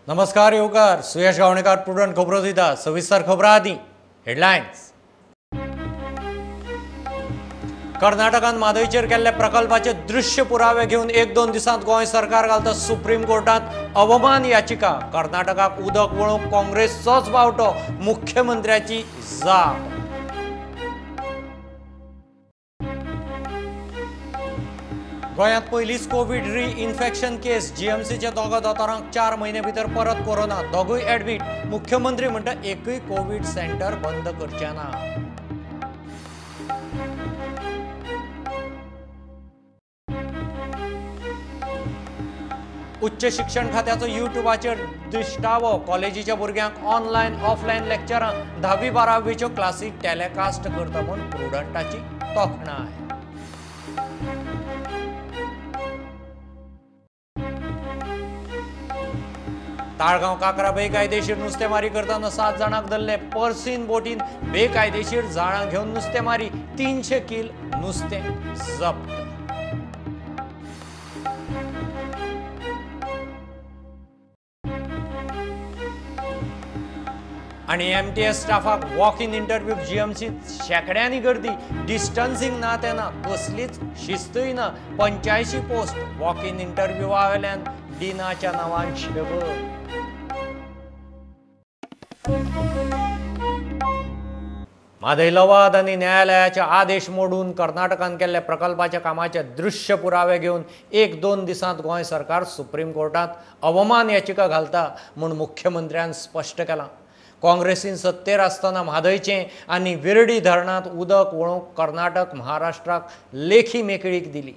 नमस्कार येवकार सुयश गावणेकर प्रुडंट खबरो दिता. सविस्तर खबरां आदी हेडलायन्स. कर्नाटकान म्हादयचेर केल्ले प्रकल्पाचे दृश्य पुरावे घेवन एक दोन दिसांत गोंय सरकार घालता सुप्रीम कोर्टात अवमान याचिका. कर्नाटकाक उदक वळोवंक काँग्रेसचोच बावटो, मुख्यमंत्र्याची जाप. गोंयांत पयलीच कोवीड री इन्फेक्शन केस. जीएमसीच्या दोगा दोतोरांक 4 म्हयने भितर परत कोरोना, दोगूय एडमीट. मुख्यमंत्री म्हणटा एकूय कोवीड सेंटर बंद करचे ना. उच्च शिक्षण खात्याचो युट्यूबाचेर दिश्टावो. कॉलेजीच्या भुरग्यांक ऑनलायन ऑफलायन लेक्चरां, 10वी 12वीच्यो क्लासी टेलिकास्ट करता म्हूण प्रुडंटाची तोखणाय. ताळगांव काकरा बेकायदेशीर नुस्तेमारी करतना 7 जाणांक धरले. पर्सीन बोटीन बेकायदेशीर जाळां घेवन नुस्तेमारी, 300 किल नुस्तें जप्त. आनी एमटीएस स्टाफाक वॉक इन इंटरव्यूक जीएमसीत शेंकड्यांनी गर्दी. डिस्टन्सिंग ना तेन्ना, कसलीच शिस्तूय ना. 85 पोस्ट वॉक इन इंटरव्यूवा वेल्यान डिनाच्या नांवान शेवर. म्हादय लवाद आनी न्यायालयाचे आदेश मोडून कर्नाटकान केल्ल्या प्रकल्पाच्या कामाचे दृश्य पुरावे घेवन एक दोन दिसांत गोंय सरकार सुप्रीम कोर्टात अवमान याचिका घालता म्हूण मुख्यमंत्र्यान स्पश्ट केलां. काँग्रेसीन सत्तेर आसतना म्हादयचें आनी विर्डी धरणांत उदक वळोवंक कर्नाटक महाराष्ट्राक लेखी मेकळीक दिली.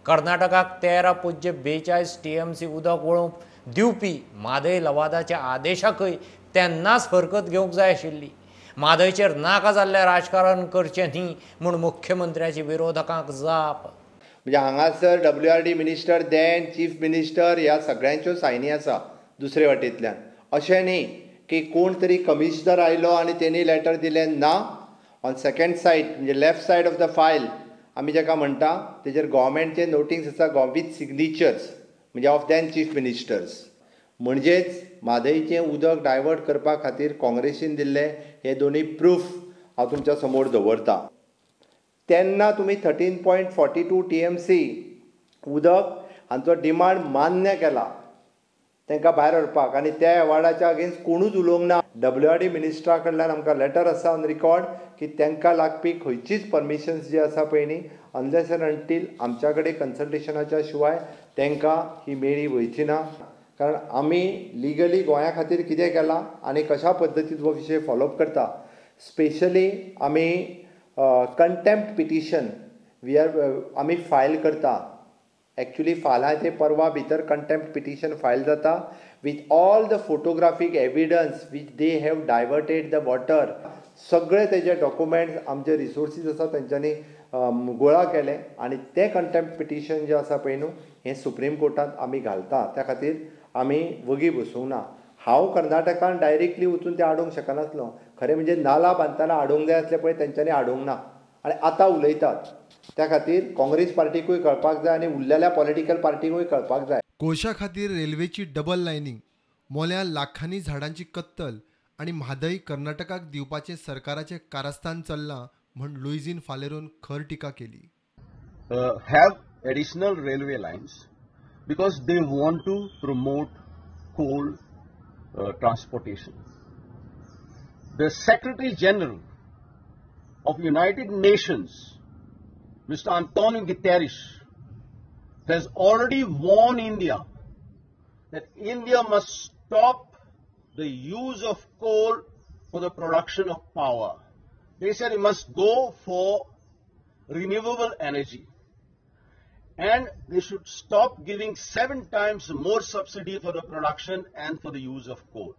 कर्नाटकाक 13.42 TMC उदक वळोवंक दिवपी म्हादय लवादाच्या आदेशाकय तेन्नाच हरकत घेवंक जाय आशिल्ली. म्हादयचेर नाका जाल्लें राजकारण करचें न्ही म्हूण मुख्यमंत्र्याची विरोधकांक जाप. म्हणजे हांगासर WRD minister, then chief minister ह्या सगळ्यांच्यो सायनी आसा दुसरे वाटेंतल्यान. अशें न्ही की कोण तरी कमिशनर आयलो आनी तेणी लेटर दिलें ना. ऑन सेकेंड सायड म्हणजे left side of the file आमी जाका म्हणटा तेजेर गव्हर्मेंटचे नोटिंग्स आसा विथ सिग्नेचर्स म्हणजे ऑफ दॅन चीफ मिनिस्टर्स. म्हणजेच म्हादयचें उदक डायवर्ट करपा खातीर काँग्रेसीन दिल्ले हे दोनूय प्रूफ हांव तुमच्या समोर दवरता. तेन्ना तुमी 13.42 TMC उदक हांचो डिमांड मान्य केला तांकां भायर व्हरपाक आनी त्या एवॉर्डाच्या अगेन्स्ट कोणूच उलोवंक ना. WRD मिनिस्टरा कडल्यान आमकां लेटर आसा ऑन रिकॉर्ड की तांकां लागपी खंयचीच परमिशन्स जी आसा पळय न्ही अनलेस एंड अंटील आमच्या कडेन कन्सल्टेशनाच्या शिवाय तांकां ही मेळी वयची ना. कारण आमी लिगली गोंया खातीर कितें केलां आनी कशा पद्दतीन हो विशय फॉलोअप करता. स्पेशली आमी कंटेम्प्ट पिटिशन we are आमी फायल करता. एक्चुली फाल्यां ते परवा भितर कंटेम्प्ट पिटिशन फायल जाता with all the photographic evidence which they have diverted the water. सगळे तेजे डॉक्युमेंट्स आमचे रिसोर्सीस आसा तेंच्यांनी गोळा केले आनी तें कंटेम्प्ट पिटिशन जें आसा पळय न्हू हें सुप्रीम कोर्टांत आमी घालता. त्या खातीर आमी वगी बसूंक ना. हांव कर्नाटकान डायरेक्टली वचून तें हाडूंक शकनासलो. खरें म्हणजे नाला बांदतना हाडूंक जाय आसलें पळय तेंच्यांनी हाडूंक ना आनी आतां उलयतात. त्या खातीर काँग्रेस पार्टीकूय कळपाक जाय आनी उरलेल्या पॉलिटिकल पार्टीकूय कळपाक जाय. कोळशा खातीर रेल्वेची डबल लायनींग, मोल्यां लाखांनी झाडांची कत्तल आनी म्हादय कर्नाटकाक दिवपाचें सरकाराचें कारस्थान चल्लां म्हूण लुईझिन फालेरोन खर टिका केली. Have additional railway lines because they want to promote coal transportation. The Secretary General of United Nations, Mr. Antonio Guterres, has already warned India that India must stop the use of coal for the production of power. They said it must go for renewable energy and they should stop giving 7 times more subsidy for the production and for the use of coal.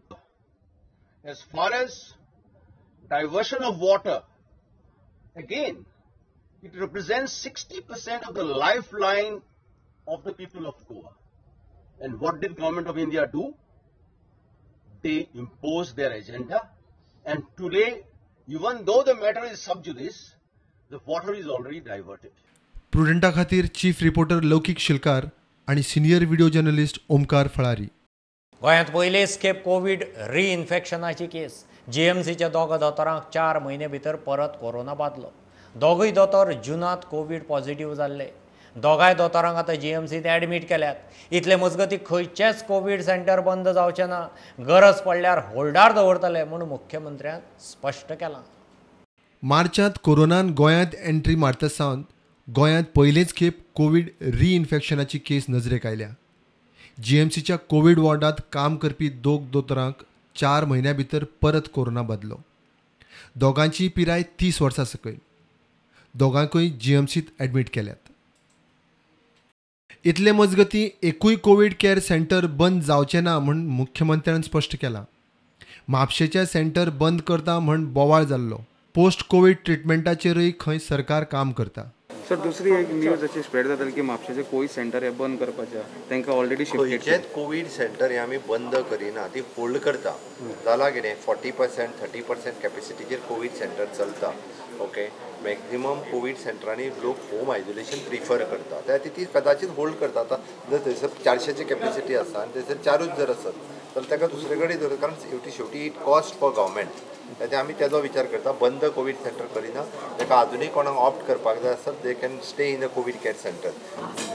As far as diversion of water, again, it represents 60% of the lifeline of the people of Goa. And what did Government of India do? They imposed their agenda, and today, even though the matter is sub judice, the water is already diverted. प्रुडंटा खातीर chief reporter लौकिक शिलकार आणि senior video journalist Omkar Phalari. गोंयांत पयलेच खेप Covid रिइन्फेक्शनाची केस. जीएमसीच्या दोगा दोतोरांक 4 म्हयने भितर परत corona बादलो. दोगूय दोतोर जुनांत कोवीड पॉझिटिव्ह जाल्ले. दोगांय दोतोरांक आतां जीएमसींत ॲडमीट केल्यात. इतले मजगती खंयचेच कोवीड सेंटर बंद जावचें ना, गरज पडल्यार होल्डार दवरतले म्हूण मुख्यमंत्र्यान स्पश्ट केलां. मार्चांत कोरोनान गोंयांत एंट्री मारता सावन गोंयांत पयलेच खेप कोवीड रिइन्फेक्शनाची केस नजरेक आयल्या. जीएमसीच्या कोवीड वॉर्डांत काम करपी दोग दोतोरांक 4 म्हयन्या भितर परत कोरोना बदलो. दोगांची पिराय 30 वर्सां सकयल. दोगांकूय जीएमसींत ॲडमीट केल्यात. इतले मजगती एकूय कोवीड केअर सेंटर बंद जावचें ना म्हूण मुख्यमंत्र्यान स्पश्ट केलां. म्हापशेचें सेंटर बंद करता म्हूण बोवाळ जाल्लो. पोस्ट कोवीड ट्रिटमेंटाचेरूय खंय सरकार काम करता. सर, दुसरी एक न्यूज अशी स्प्रेड जाताली की म्हापशेचें कोवीड सेंटर हे बंद करपाचें, तांकां ऑलरेडी खंयचेच कोवीड सेंटर हे आमी बंद करिना, ती होल्ड करता. जाला कितें 40% 30% कॅपेसिटीचेर कोवीड सेंटर चलता. ओके, मॅक्झिमम कोवीड सेंटरांनी लोक होम आयसोलेशन प्रिफर करता, त्या ती कदाचित होल्ड करता. आतां जर थंयसर 400ची कॅपेसिटी आसा आनी थंयसर 4ूच जर आसत जाल्यार ताका दुसरे कडेन दवर, कारण शेवटी शेवटी it cost for government. ते आमी तेजो विचार करता. बंद कोवीड सेंटर करिना, ताका आजुनूय कोणाक ऑप्ट करपाक जाय आसत they can stay in the COVID care centre.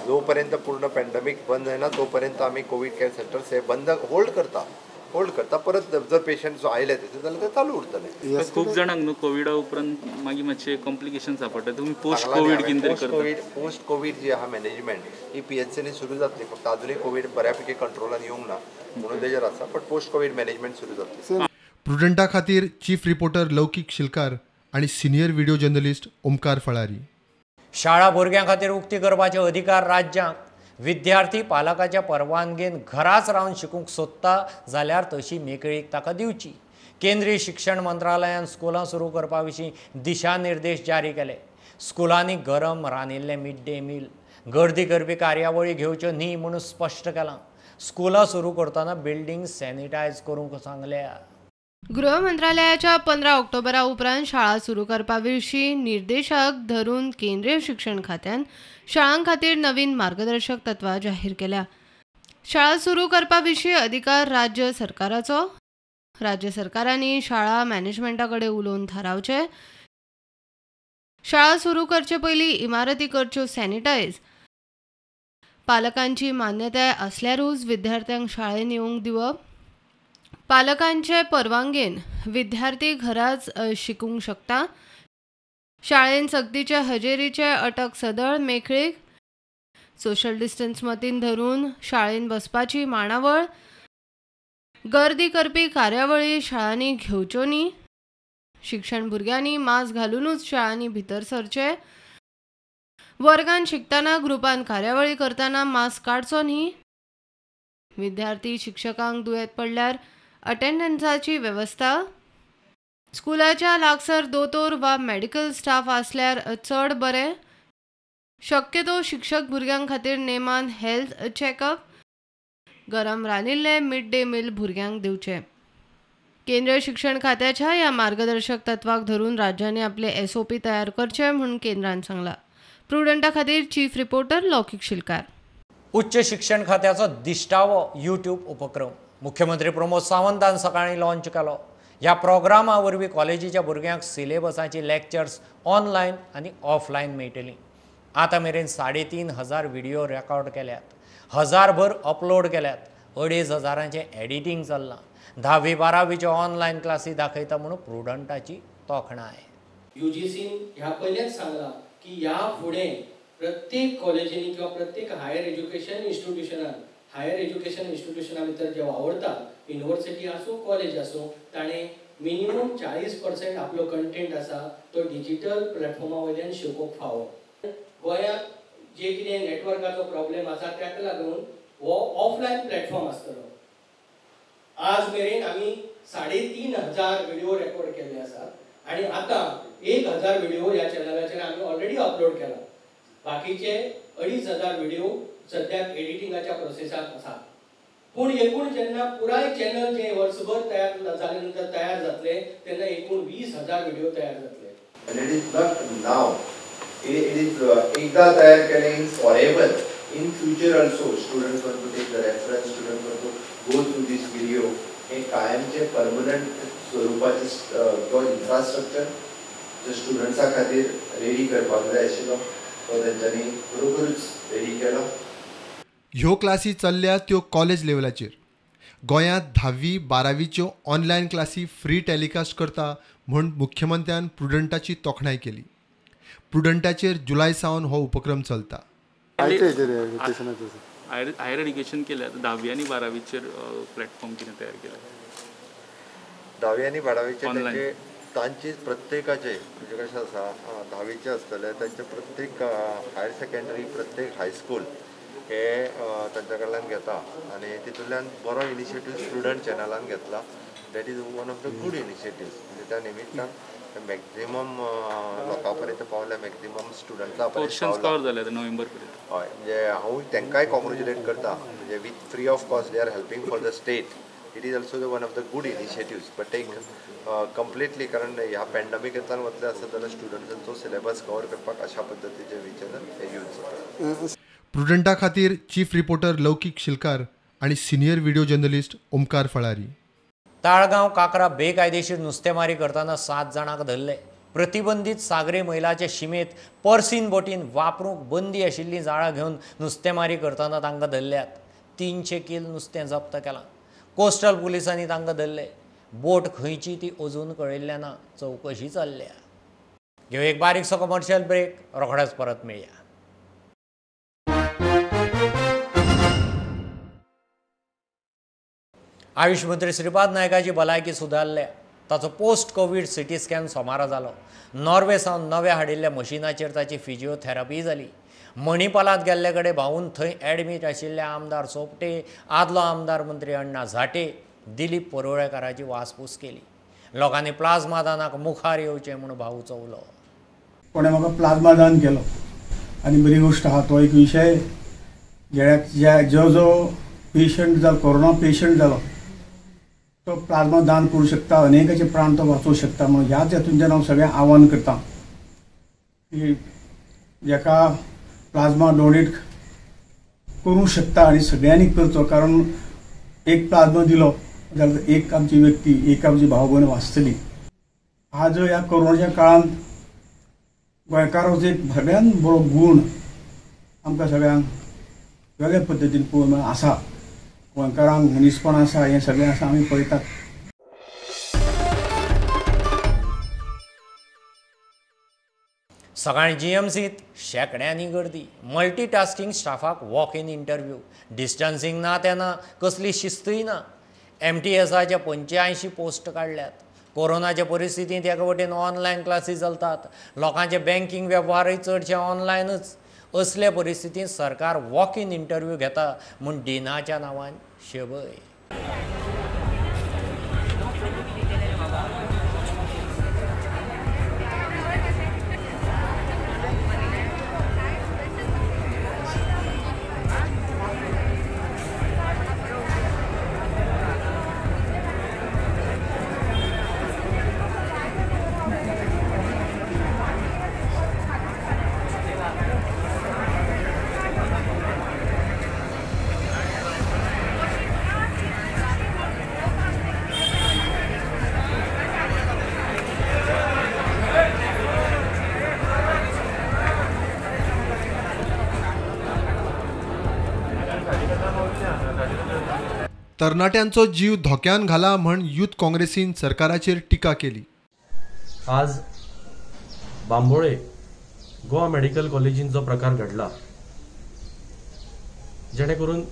जो पर्यंत पूर्ण पॅन्डेमीक बंद जायना तो पर्यंत आमी कोवीड केअर सेंटर्स हे बंद होल्ड करता. होल्ड करता. परत जर पेशंट जो आयले थंयसर जाल्यार ते चालू उरतले. खूब जाणांक न्हू कोविडा उपरांत मागीर मातशे कॉम्प्लिकेशन सापडटा. तुमी पोस्ट कोवीड कितें तरी करता? पोस्ट कोवीड जी आहा मॅनेजमेंट ही पीएचसीनी सुरू जातली. फक्त आजुनूय कोवीड बऱ्या पैकी कंट्रोलान येवंक ना म्हणून तेजेर आसा, बट पोस्ट कोवीड मॅनेजमेंट सुरू जातली. प्रुडंटा खातीर चीफ रिपोर्टर लौकीक शिलकार आणि senior video journalist Omkar Falari. शाळा भुरग्यां खातीर उक्ती करपाचे अधिकार राज्यांक. विद्यार्थी पालकाच्या परवानगेन घराच रावन शिकूंक सोदता जाल्यार तशी मेकळीक ताका दिवची. केंद्रीय शिक्षण मंत्रालयान स्कुलां सुरू करपा विशीं दिशानिर्देश जारी केले. स्कुलांनी गरम रांदिल्लें मिड डे मील, गर्दी करपी कार्यावळी घेवच्यो न्ही म्हूण स्पश्ट केलां. स्कुलां सुरू करतना बिल्डींग सॅनिटायज करूंक सांगल्या. गृह मंत्रालयाच्या 15 ऑक्टोबरा उपरांत शाळा सुरू करपा विशीं निर्देशक धरून केंद्रीय शिक्षण खात्यान शाळां खातीर नवीन मार्गदर्शक तत्वां जाहीर केल्या. शाळा सुरू करपा विशीं अधिकार राज्य सरकाराचो. राज्य सरकारांनी शाळा मॅनेजमेंटा कडेन उलोवन थारावचें. शाळा सुरू करचे पयलीं इमारती करच्यो सॅनिटायज. पालकांची मान्यताय आसल्यारूच विद्यार्थ्यांक शाळेन येवंक दिवप. पालकांचे परवानगेन विद्यार्थी घराच शिकूंक शकता. शाळेन सक्तीचे हजेरीचे अटक सदळ मेकळीक. सोशल डिस्टन्स मतीन धरून शाळेन बसपाची मांडावळ. गर्दी करपी कार्यावळी शाळांनी घेवच्यो न्ही. शिक्षण भुरग्यांनी मास्क घालुनूच शाळांनी भितर सरचें. वर्गान शिकतना ग्रुपान कार्यावळी करतना मास्क काडचो न्ही. विद्यार्थी शिक्षकांक दुयेंत पडल्यार अटेंडन्साची वेवस्था. स्कुलाच्या लागसर दोतोर वा मेडिकल स्टाफ आसल्यार चड बरें. शक्यतो शिक्षक भुरग्यां खातीर नेमान हेल्थ चॅकअप. गरम रांदिल्लें मिड डे मील भुरग्यांक दिवचें. केंद्रीय शिक्षण खात्याच्या ह्या मार्गदर्शक तत्वाक धरून राज्यांनी आपले एसओपी तयार करचे म्हूण केंद्रान सांगलां. प्रुडंटा खातीर चीफ रिपोर्टर लौकीक शिलकार. उच्च शिक्षण खात्याचो दिश्टावो यूट्यूब उपक्रम मुख्यमंत्री प्रमोद सावंतान सकाळीं लॉन्च केलो. ह्या प्रोग्रामा वरवीं कॉलेजीच्या भुरग्यांक सिलेबसाची लेक्चर्स ऑनलायन आनी ऑफलायन मेळटलीं. आतां मेरेन 3500 व्हिडिओ रेकॉर्ड केल्यात, 1000भर अपलोड केल्यात, 2500 एडिटींग चल्लां. 10वी 12वीच्यो ऑनलायन क्लासी दाखयता म्हणून प्रुडंटाची तोखणाय. यूजीसीन ह्या पयलेंच सांगलां की ह्या फुडें प्रत्येक कॉलेजींनी किंवा प्रत्येक हायर एज्युकेशन इन्स्टिट्यूशनान हायर एज्युकेशन इन्स्टिट्यूशना भितर जे वावरता, युनिवर्सिटी आसूं कॉलेज आसूं, ताणें मिनिमम 40% आपलो कंटेंट आसा तो डिजिटल प्लॅटफॉर्मा वयल्यान शिकोवंक फावो. गोंयांत जे कितें नेटवर्काचो प्रॉब्लेम आसा ताका लागून हो ऑफलायन प्लॅटफॉर्म आसतलो. आज मेरेन आमी 3500 व्हिडिओ रेकॉर्ड केल्ले आसात आनी आतां 1000 व्हिडिओ ह्या चॅनलाचेर आमी ऑलरेडी अपलोड केला. बाकीचे 2500 व्हिडिओ सद्याक एडिटिंगाच्या प्रोसेसाक आसात. पूण एकूण जेन्ना पुराय चॅनल जे वर्सभर तयार जाले नंतर तयार जातले तेन्ना एकूण 20,000 व्हिडिओ तयार जातले. And it is not now, it is एकदा तयार केले in forever. In future also students want to take the reference, students want to go through this क्लासींचे परमनंट स्वरुपाचे तो इन्फ्रास्ट्रक्चर जो स्टुडंट्सां खातीर रेडी करपाक जाय आशिल्लो तो तेंच्यांनी बरोबरूच रेडी केलो. ह्यो क्लासी चल्ल्या त्यो कॉलेज लेवलाचेर. गोंयांत 10वी 12वीच्यो ऑनलायन क्लासी फ्री टेलिकास्ट करता म्हूण मुख्यमंत्र्यान प्रुडंटाची तोखणाय केली. प्रुडंटाचेर जुलय सावन हो उपक्रम चलता. हायर एड्युकेशन केल्या 10वी आनी 12वीचेर प्लॅटफॉर्म कितें तयार केला? 10वी आनी 12वीचेर तांची प्रत्येकाचे म्हणजे कशें आसा, 10वीचे आसतले तांचे प्रत्येक हायर सेकेंडरी, प्रत्येक हायस्कूल हे तांच्या कडल्यान घेता आनी तितूंतल्यान बरो इनिशिएटीव स्टुडंट चॅनलान घेतला. That is one of the good initiatives. म्हणजे त्या निमित्तान मॅक्झिमम लोकां पर्यंत पावल्या, मॅक्झिमम स्टुडंट्सां पर्यंत पावल्या. नोव्हेंबर पर्यंत. हय, म्हणजे हांव तांकांय कॉंग्रेच्युलेट करता. म्हणजे with free of cost they are helping for the state. It is also the one of the good initiatives. But एक कंप्लिटली कारण ह्या पॅन्डमिकांतल्यान वतले आसत जाल्यार स्टुडंट्सांचो सिलेबस कवर करपाक अशा पद्दतीचे विचार हे यूज जाता. प्रुडंटा खातीर चीफ रिपोर्टर लौकीक शिलकार आनी senior video journalist Omkar Falari. Talgaon Kakra बेकायदेशीर नुस्तेमारी करतना 7 जाणांक धरले. प्रतिबंधीत सागरी मैलाचे शिमेत पर्सीन बोटीन वापरूंक बंदी आशिल्लीं जाळां घेवन नुस्तेमारी करतना तांकां धरल्यात. 300 कील नुस्तें जप्त केलां. कोस्टल पुलिसांनी तांकां धरले. बोट खंयची ती अजून कळिल्लें ना. चवकशी चल्ल्या. घेवं एक बारीकसो कमर्शियल ब्रेक, रोखडेच परत मेळया. आयुष मंत्री श्रीपाद नायकाची भलायकी सुदारल्या. ताचो पोस्ट कोवीड सिटी स्कॅन सोमारा जालो. नॉर्वे सावन नव्या हाडिल्ल्या मशिनाचेर ताची फिजिओथेरपी जाली. मणिपालांत गेल्ले कडेन भाऊन थंय एडमीट आशिल्ले आमदार सोपटे, आदलो आमदार मंत्री अण्णा झाटे, दिलीप परुळेकाराची वासपूस केली. लोकांनी प्लाझ्मा दानाक मुखार येवचें म्हूण भाऊ चवलो. कोणें म्हाका प्लाझ्मा दान केलो आनी बरी गोश्ट आहा. तो एक विशय ज्या जो जो पेशंट जालो, कोरोना पेशंट जालो, तो प्लाझ्मा दान करूं शकता, अनेकाचे प्राण तो वाचोवंक शकता. म्हणून ह्याच हेतून हांव सगळ्यांक आव्हान करता की जाका प्लाझ्मा डोनेट करूं शकता आनी सगळ्यांनी करचो. कारण एक प्लाझ्मा दिलो जाल्यार एक आमची व्यक्ती, एक आमची भाव भयण वाचतली. आज ह्या कोरोनाच्या काळांत गोंयकाराचो एक सगळ्यान बरो गूण आमकां सगळ्यांक वेगळ्या पद्दतीन पळोवंक आसा. गोंयकारांक मनीसपण आसा, हें सगळें आसा, आमी पळयतात. सकाळीं जीएमसीत शेंकड्यांनी गर्दी. मल्टीटास्किंग स्टाफाक वॉक इन इंटरव्यू. डिस्टन्सिंग ना तेन्ना कसली शिस्तूय ना. एमटीएसाचे 85 पोस्ट काडल्यात. कोरोनाच्या परिस्थितींत एका वटेन ऑनलायन क्लासी चलतात. लोकांचे बँकिंग वेव्हारय चडशे ऑनलायनच. असल्या परिस्थितींत सरकार वॉक इन इंटरव्यू घेता म्हूण डिनाच्या नांवान शबय. तरणाट्यांचो जीव धोक्यान घाला म्हण यूथ काँग्रेसीन सरकाराचेर टिका केली. आज बांबोळे गोवा मेडिकल कॉलेजीन जो प्रकार घडला, जेणे करून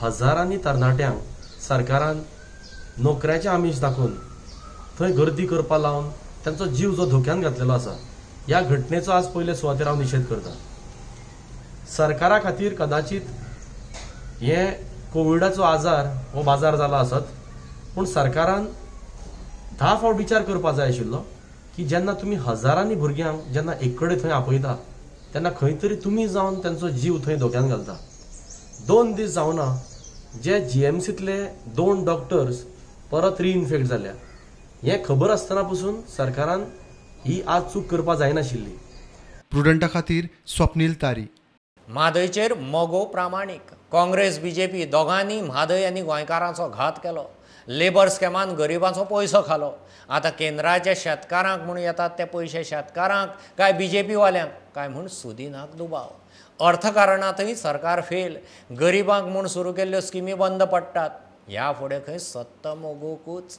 हजारांनी तरणाट्यांक सरकारान नोकऱ्याचे आमीश दाखोवन थंय गर्दी करपा लावन तांचो जीव जो धोक्यान घातलेलो आसा, ह्या घटनेचो आज पयले सुवातेर हांव निशेध करता. सरकारा खातीर कदाचित हे कोविडाचो आजार हो बाजार जाला आसत, पूण सरकारान 10 फावट विचार करपा जाय आशिल्लो की जेन्ना तुमी हजारांनी भुरग्यांक जेन्ना एक कडेन थंय आपयता तेन्ना खंय तरी तुमी जावन तांचो जीव थंय धोक्यान घालता. 2 दीस जावना जे जीएमसींतले 2 डॉक्टर्स परत रिइन्फेक्ट जाल्या, हें खबर आसतना पसून सरकारान ही आज चूक करपा जायनाशिल्ली. प्रुडंटा खातीर स्वप्नील तारी. म्हादयचेर मगो प्रामाणीक. काँग्रेस बीजेपी दोगांनी म्हादय आनी गोंयकारांचो घात केलो. लेबर स्कॅमान गरिबांचो पयसो खालो. आतां केंद्राच्या शेतकारांक म्हूण येतात ते पयशे शेतकारांक काय बीजेपीवाल्यांक काय म्हूण सुदिनाक दुबाव. अर्थकारणांतय सरकार फेल. गरिबांक म्हूण सुरू केल्ल्यो स्किमी बंद पडटात. ह्या फुडें खंय सत्त मोगूकूच.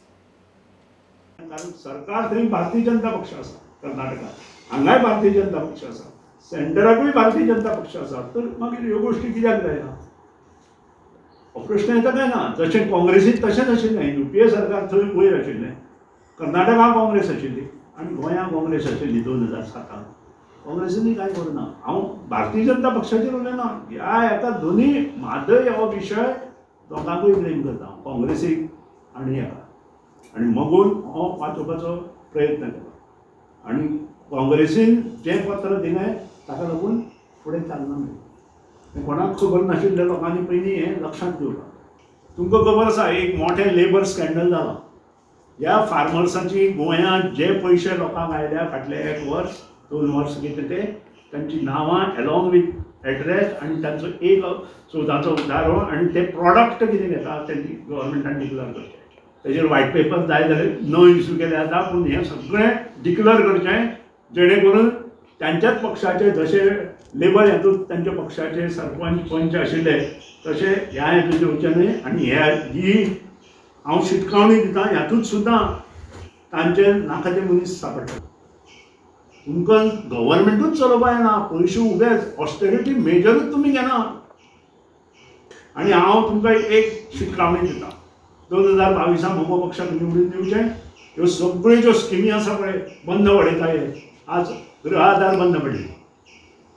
कारण सरकार थंय भारतीय जनता पक्ष आसा, कर्नाटकात हांगाय भारतीय जनता पक्ष आसा, सेंटराकूय भारतीय जनता पक्ष आसा, तर मागीर ह्यो गोश्टी कित्याक जायना? हो प्रश्न येता काय ना? जशें काँग्रेसीत तशेंच आशिल्लें, युपीए सरकार थंय वयर आशिल्लें, कर्नाटका काँग्रेस आशिल्ली आनी गोंया काँग्रेस आशिल्ली 2007 काँग्रेसीनूय कांय करूं ना. हांव भारतीय जनता पक्षाचेर उलयना, ह्या हेका दोनूय म्हादय हो विशय दोगांकूय ब्लेम करता हांव, काँग्रेसीक आनी हेका. आनी मगोन हो वाचोवपाचो प्रयत्न केलो आनी काँग्रेसीन जें पत्र दिलें ताका लागून फुडें चालना मेळ्ळें. कोणाक खबर नाशिल्ल्या लोकांनी पयलीं हें लक्षांत दवरलां. तुमकां खबर आसा एक मोठें लेबर स्कँडल जालां. ह्या फार्मर्साची गोंयांत जे पयशे लोकांक आयल्या फाटले 1 वर्स 2 वर्स कितें ते तांची नांवां एलॉंग विथ एड्रेस आनी तांचो एक 14चो उदारो आनी ते प्रॉडक्ट कितें घेता तेंची गव्हर्मेंटान डिक्लेर करचें. तेजेर व्हायट पेपर जाय जाल्यार न इशू केले जाता, पूण हें सगळें डिक्लेर करचें जेणे करून तांच्याच पक्षाचे जशे लेबर हेतूंत तांच्या पक्षाचे सरपंच पंच आशिल्ले तशे ह्या हेतून येवचे न्हय. आनी ही हांव शिटकावणी दिता, हातूंत सुद्दां तांचे नाका ते मनीस सापडटा. तुमकां गव्हर्मेंटूच चलोवपा येना, पयशे उबेच, ऑस्टेरिटी मेजरूच तुमी घेना. आनी हांव तुमकां एक शिटकावणी दिता, 2022 मगो पक्षाक निवडून दिवचें. ह्यो सगळ्यो ज्यो स्किमी आसा पळय बंद उडयता. आज गृह आधार बंद पडली,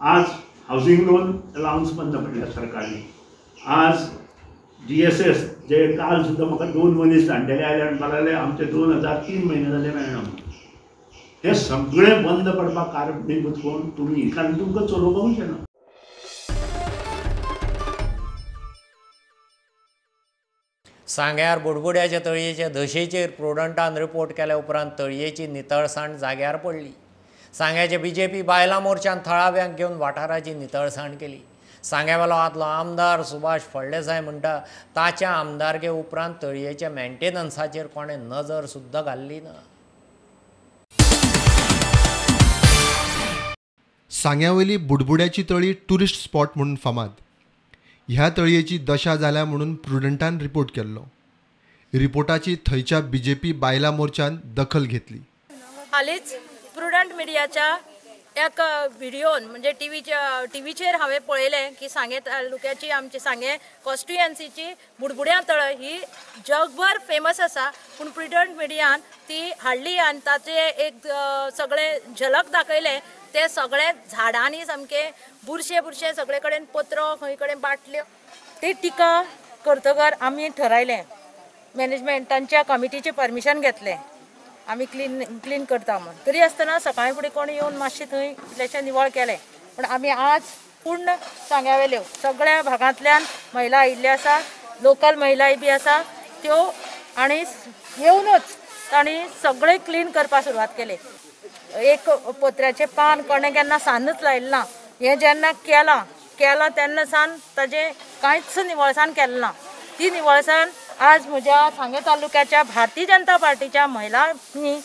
आज हावजींग लोन अलावन्स बंद पडल्या सरकारने, आज GSS जे काल सुद्दां म्हाका 2 मनीस जाणटेले आयले आनी म्हणपाक लागले आमचे 2003 म्हयने जाले मेळना म्हणून. हें सगळें बंद पडपाक कारणीभूत कोण? तुमी, कारण तुमकां चलोवपाकूच येना. सांग्यार बुडबुड्याच्या तळयेचे दशेचेर प्रुडंटान रिपोर्ट केल्या उपरांत तळयेची नितळसाण जाग्यार पडली. सांग्याचे बीजेपी बायलां मोर्चान थळाव्यांक घेवन वाठाराची नितळसाण केली. सांग्यावेलो आदलो आमदार सुभाष फळदेसाय म्हणटा ताच्या आमदारके उपरांत तळयेच्या मेंटेनन्साचेर कोणें नजर सुद्दां घाल्ली ना. सांग्यावयली बुडबुड्याची तळी ट्युरिस्ट स्पॉट म्हणून फामाद. ह्या तळयेची दशा जाल्या म्हणून प्रुडंटान रिपोर्ट केल्लो. रिपोर्टाची थंयच्या बीजेपी बायलां मोर्चान दखल घेतली. हालींच प्रुडंट मिडियाच्या एक व्हिडियोन म्हणजे टीव्हीचेर हांवें पळयलें की सांगें तालुक्याची आमची सांगें कॉन्स्टिट्युएन्सीची बुडबुड्यां तळ ही जगभर फेमस आसा, पूण प्रुडंट मिडियान ती हाडली आनी ताचे एक सगळें झलक दाखयलें. ते सगळे झाडांनी सामके बुरशे बुरशे सगळे कडेन पत्रो, खंय कडेन बाटल्यो. ती टिका करतकर आमी ठरायलें, मॅनेजमेंटांच्या कमिटीचें परमिशन घेतलें, आमी क्लीन करता म्हूण. तरी आसतना सकाळी फुडें कोण येवन मातशें थंय इल्लेशें निवळ केलें. पूण आमी आज पूर्ण सांग्यावेल्यो सगळ्या भागांतल्यान महिला आयिल्ल्यो आसा, लोकल महिलाय बी आसा त्यो, आनी येवनूच तांणी सगळें क्लीन करपाक सुरवात केली. एक पत्र्याचें पान कोणें केन्ना सान्नच लायलें ना, हें जेन्ना केलां तेन्ना सान ताजें कांयच निवळसाण केलें ना. ती निवळसाण आज म्हज्या सांगें तालुक्याच्या भारतीय जनता पार्टीच्या महिलांनी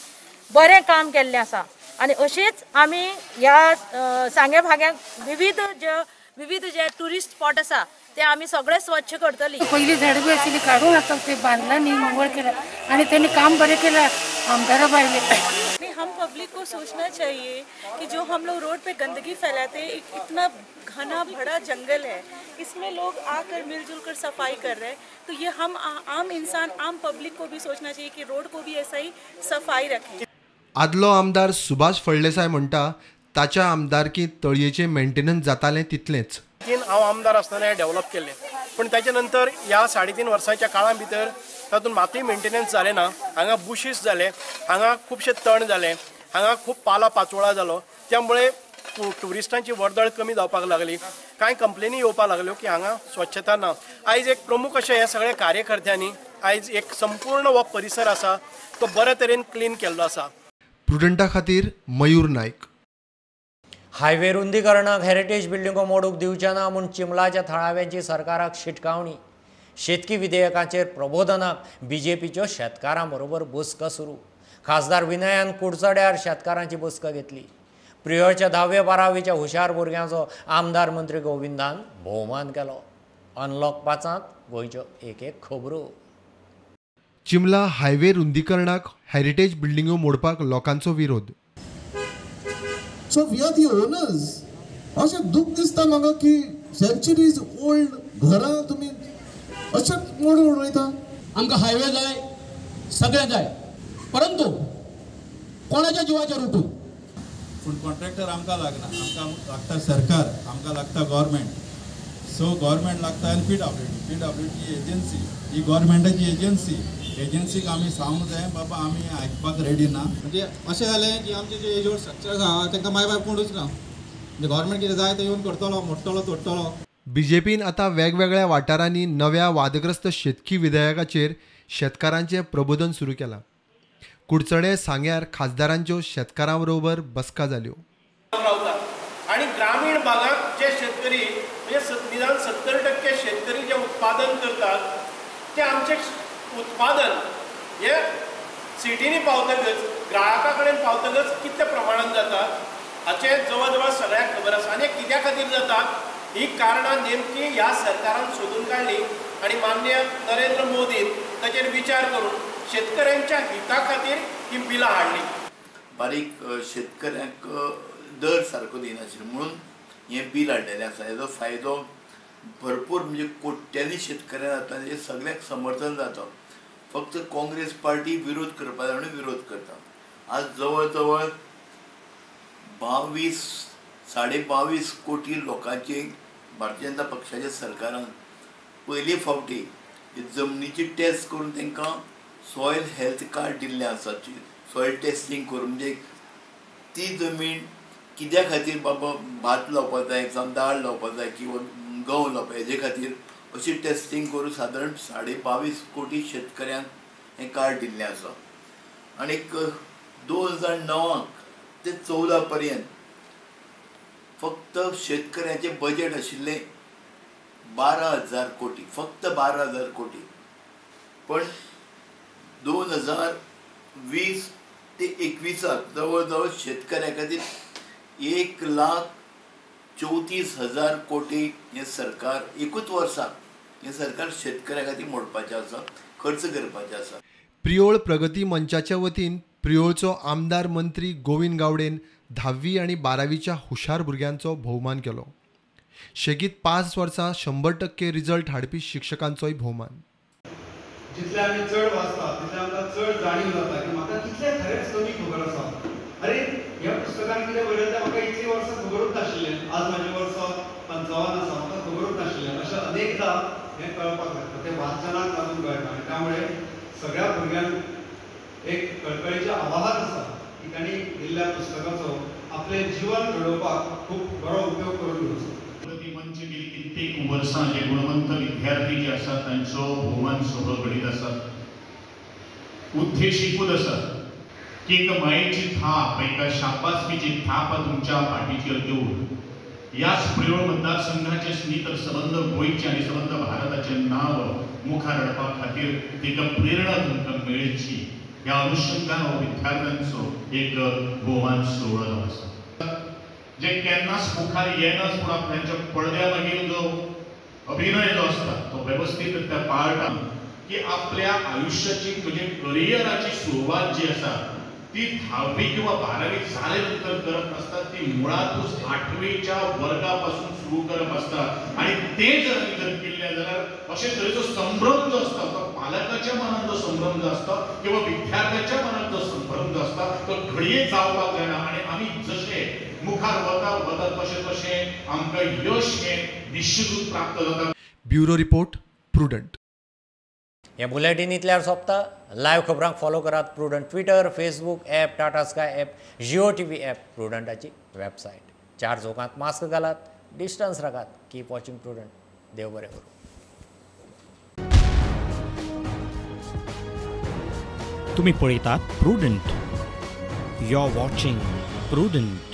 बरें काम केल्लें आसा. आनी अशीच आमी ह्या सांगें भाग्यांक विविध जे ट्युरिस्ट स्पॉट आसा ते आमी सगळे स्वच्छ करतली. पयलीं झाडां बी आशिल्ली काडून आतां ते बांदला न्ही, निवळ केला आनी तेणी काम बरें केलां आमदारा बायले. हम पब्लिक को सोचना चाहिए कि जो हम लोग रोड पे गंदगी फैलाते हैं, एक इतना घना बड़ा जंगल है, इसमें लोग आकर मिलजुल कर सफाई कर रहे हैं, तो ये हम आम इंसान, आम पब्लिक को भी सोचना चाहिए कि रोड को भी ऐसा ही सफाई रखें. आदलो आमदार सुभाष फळदेसाय म्हणटा ताच्या आमदारकी तळयेचें मेंटेनन्स जातालें तितलेंच. हांव आमदार आसतना हें डेव्हलप केलें, पूण ताच्या नंतर ह्या 3.5 वर्सांच्या काळा भितर तातूंत मातूय मेंटेनन्स जालें ना. हांगा बुशीस जाले, हांगा खुबशे तण जाले, हांगा खूब पाला पाचोळा जालो, त्यामुळे ट्युरिस्टांची वर्दळ कमी जावपाक लागली. कांय कंप्लेनी येवपाक लागल्यो की हांगा स्वच्छता ना. आयज एक प्रमुख अशें हे सगळे कार्यकर्त्यांनी आयज एक संपूर्ण हो परिसर आसा तो बरे तरेन क्लीन केल्लो आसा. प्रुडंटा खातीर मयूर नायक. हायवे रुंदीकरणाक हेरिटेज बिल्डिंगो मोडूंक दिवचे ना म्हूण चिंबलाच्या थळाव्यांची सरकाराक शिटकावणी. शेतकी विधेयकाचेर प्रबोधनाक बीजेपीच्यो शेतकारां बरोबर बसका सुरू. खासदार विनयान कुडचड्यार शेतकारांची बसका घेतली. प्रियोळच्या 10वे 12वीच्या हुशार भुरग्यांचो आमदार मंत्री गोविंदान भोवमान केलो. अनलॉक 5 गोंयच्यो एक एक खबरो. चिमला हायवे रुंदीकरणाक हेरिटेज बिल्डिंगो मोडपाक लोकांचो विरोध. So we are the owners. अशें दूख दिसता म्हाका की सेंचुरीज ओल्ड घरां तुमी अशें मोडून उडयता. आमकां हायवे जाय, सगळें जाय, परंतु कोणाच्या जिवाचेर उठून. पूण कॉन्ट्रॅक्टर आमकां लागना, आमकां लागता सरकार, आमकां लागता गव्हर्मेंट. सो गव्हर्मेंट लागता आनी पीडब्ल्यूडी एजन्सी ही गव्हर्मेंटाची एजन्सी. एजन्सीक आमी सांगूंक जाय बाबा आमी आयकपाक रेडी ना. म्हणजे अशें जालें की आमचे जे एज ओल्ड स्ट्रक्चर्स आहा तांकां माय बाप कोणूच ना. म्हणजे गव्हर्मेंट कितें जाय तें येवन करतलो, मोडटलो, तोडटलो. बीजेपीन आतां वेगवेगळ्या वाठारांनी नव्या वादग्रस्त शेतकी विधेयकाचेर शेतकारांचें प्रबोधन सुरू केलां. कुडचडे सांग्यार खासदारांच्यो शेतकारां बरोबर बसका जाल्यो. आनी ग्रामीण भागांत जे शेतकरी म्हणजे निदान 70% शेतकरी जे उत्पादन करतात ते आमचे उत्पादन हे सिटींनी पावतकच, ग्राहका कडेन पावतकच कितल्या प्रमाणान जाता हाचें जवळ जवळ सगळ्यांक खबर आसा. आनी कित्या खातीर जाता ही कारणां नेमकी ह्या सरकारान सोदून काडली आनी माननीय नरेंद्र मोदीन ताचेर विचार करून शेतकऱ्यांच्या हिता खातीर ही बिलां हाडली. बारीक शेतकऱ्यांक दर सारको दिनाशिल्लो म्हणून हें बील हाडलेलें आसा. हेजो फायदो भरपूर म्हणजे कोट्यांनी शेतकऱ्यांक जाता, हें सगळ्यांक समर्थन जाता. फक्त काँग्रेस पार्टी विरोध करपा जाय म्हणून विरोध करता. आज जवळ जवळ 22.5 कोटी लोकांचे भारतीय जनता पक्षाच्या सरकारान पयले फावटी जमनीची टेस्ट करून तांकां सॉयल हेल्थ कार्ड दिल्लें आसा. सॉयल टेस्टिंग करून म्हणजे ती जमीन कित्या खातीर बाबा भात लावपाक जाय, जावं दाळ लावपाक जाय किंवा गंव लावपाक, हेजे खातीर अशी टेस्टिंग करून सादारण 22.5 कोटी शेतकऱ्यांक हें कार्ड दिल्लें आसा. आनीक 2009 ते 14 पर्यंत फक्त शेतकऱ्यांचें बजेट आशिल्लें 12,000 कोटी, फक्त 12,000 कोटी. पण 2020 ते 21 जवळ जवळ शेतकऱ्यां खातीर 1,34,000 कोटी हें सरकार एकूच वर्साक हें सरकार शेतकऱ्यां खातीर मोडपाचें आसा, खर्च करपाचें आसा. प्रियोळ प्रगती मंचाच्या वतीन प्रियोळचो आमदार मंत्री गोविंद गावडेन 10वी आनी 12वीच्या हुशार भुरग्यांचो भोवमान केलो. शेगीत 5 वर्सां 100% रिजल्ट हाडपी शिक्षकांचोय भोवमान. जितले आमी चड वाचता तितले आमकां चड जाणीव जाता की म्हाका कितलें खरेंच कमी खबर आसा. अरे ह्या पुस्तकान कितें बरयलें तें म्हाका इतलीं वर्सां खबरूच नाशिल्लें. आज म्हाजें वर्स 55 आसा, म्हाका खबरूच नाशिल्लें. अशें अनेकदां हें कळपाक लागता, तें वाचनाक लागून कळटा. आनी त्यामुळे सगळ्या भुरग्यांक एक कळकळीचें आवाहन आसा की तांणी दिल्ल्या पुस्तकाचो आपलें जीवन घडोवपाक खूब बरो उपयोग करून घेवचो. प्रगती मंच गेली कित्येक वर्सां जे गुणवंत विद्यार्थी जे आसात तांचो भोवमान सोहळो घडीत आसा. उद्देश एकूच आसा की एक मायेची थाप, एका शाबासकीची थाप तुमच्या पाठीचेर दिवन ह्याच प्रियोळ मतदारसंघाचेच न्ही तर सबंद गोंयचें आनी सबंद भारताचें नांव मुखार हाडपा खातीर ताका प्रेरणा तुमकां मेळची ह्या अनुशंगान हो विद्यार्थ्यांचो एक भोवमान सोहळो जावन आसा. जे केन्नाच मुखार येनाच पूण आपल्याच्या पडद्या मागीर जो अभिनय जो आसता तो वेवस्थीत त्या पाळटा की आपल्या आयुष्याची म्हणजे करियराची सुरवात जी आसा ती 10वी किंवा 12वी जाले नंतर करत नासता, ती मुळातूच 8वीच्या वर्गापासून सुरू करप आसता. आनी ते जर आमी जर केल्ले जाल्यार अशे तरेचो संभ्रम जो आसता तो पालकाच्या मनात जो संभ्रम जो आसता किंवा विद्यार्थ्याच्या मनात जो संभ्रम जो आसता तो घडये जावपाक जायना. आनी आमी जशे मुखार वता वता तशें तशें आमकां यश हें निश्चितूच प्राप्त जाता. Bureau report, Prudent. हें बुलेटीन इतल्यार सोंपता. लायव्ह खबरांक फॉलो करात Prudent Twitter, Facebook app, Tata Sky app, Jio TV app, प्रुडंटाची website. 4 चौकांत मास्क घालात, डिस्टन्स राखात. Keep watching Prudent. देव बरें करूं. तुम्ही पळयतात Prudent. You are watching Prudent.